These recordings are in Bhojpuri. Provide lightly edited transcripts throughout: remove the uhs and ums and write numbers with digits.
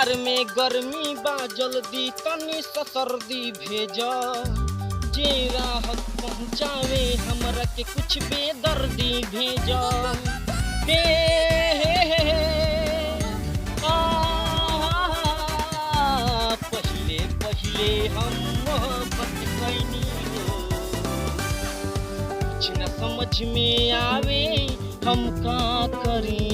प्यार में गर्मी बा जल्दी तनी ससर्दी भेज, जे राहत पहुँचावे हमरा के कुछ बेदर्दी भेज। हे हे हे हे, आ, पहिले पहिले हम मोहब्बत कैनी हो, कुछ न समझ में आवे हम का करी।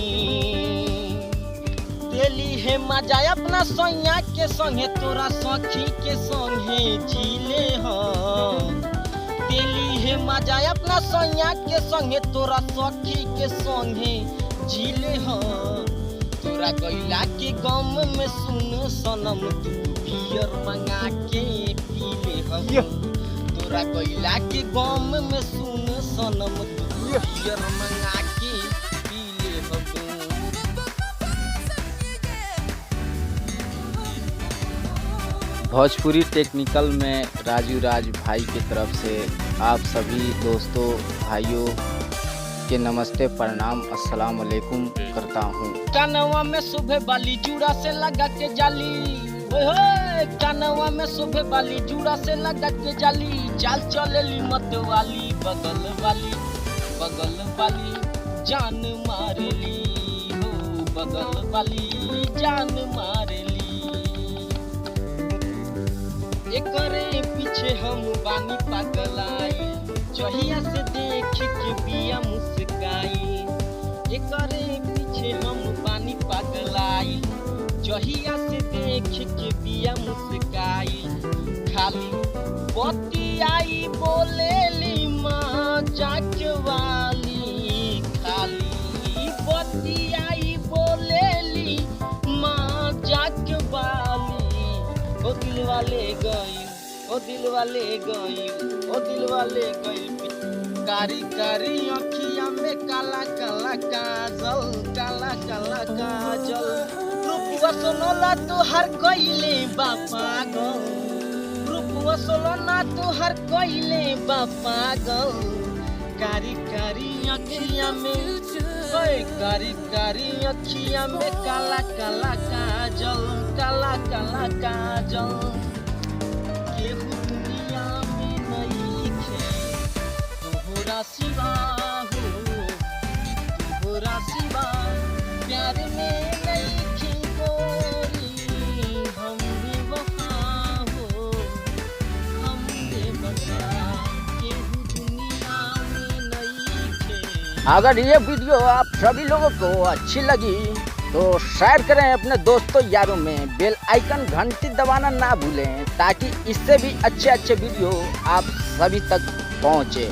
देली हे मजा अपना सैया के संगे, तोरा सखी के संगे जीले हम। देली हे मजा अपना सैया के संगे, तोरा सखी के संगे जीले हम। तोरा गैला के गम में सुन सनम, तू बियर मंगा के पीले हम। तोरा गैला के गम में सुन सनम, तू बियर मंगा के पीले हम। भोजपुरी टेक्निकल में राजू राज भाई के तरफ से आप सभी दोस्तों भाइयों के नमस्ते, प्रणाम, अस्सलाम वालेकुम करता हूँ। कानवा में सुबह बाली जूड़ा से लगा के जाली, ओए होए, कानवा में सुबह बाली जूड़ा से लगा के जाली, चाल चलेली मत वाली बगल वाली, बगल वाली जान मारेली हो, बगल वाली जान मारेली। एकरे पीछे हम बानी पागलाई, जहिया से देख के बिया मुस्काई। एकरे पीछे हम बानी पागलाई, जहिया से देख के बिया मुस्काई। खाली बतियाई बोलेली माँ जाक वाली, खाली बतियाई बोलेली माँ जाक वाली। ओ दिल वाले गई, ओ दिल वाले गई, ओ दिल वाले गई। कारी कारी अखिया में काला काला काजल, काला काला काजल। रूपवा सोनोला तुहार कइले बा पागल, रूपवा सोनोला तुहार कइले बा पागल। कारी कारी अखिया में, ओए कारी कारी अखिया में काला काला काजल, काला काला काजल। केहू दुनिया में नइखे तोहरा सिवा हो, तोहरा सिवा प्यार में नइखे गोरी, हम बेवफा हो, हम बेवफा। केहू दुनिया में नइखे। अगर ये वीडियो आप सभी लोगों को अच्छी लगी तो शेयर करें अपने दोस्तों यारों में, बेल आइकन घंटी दबाना ना भूलें ताकि इससे भी अच्छे अच्छे वीडियो आप सभी तक पहुंचे।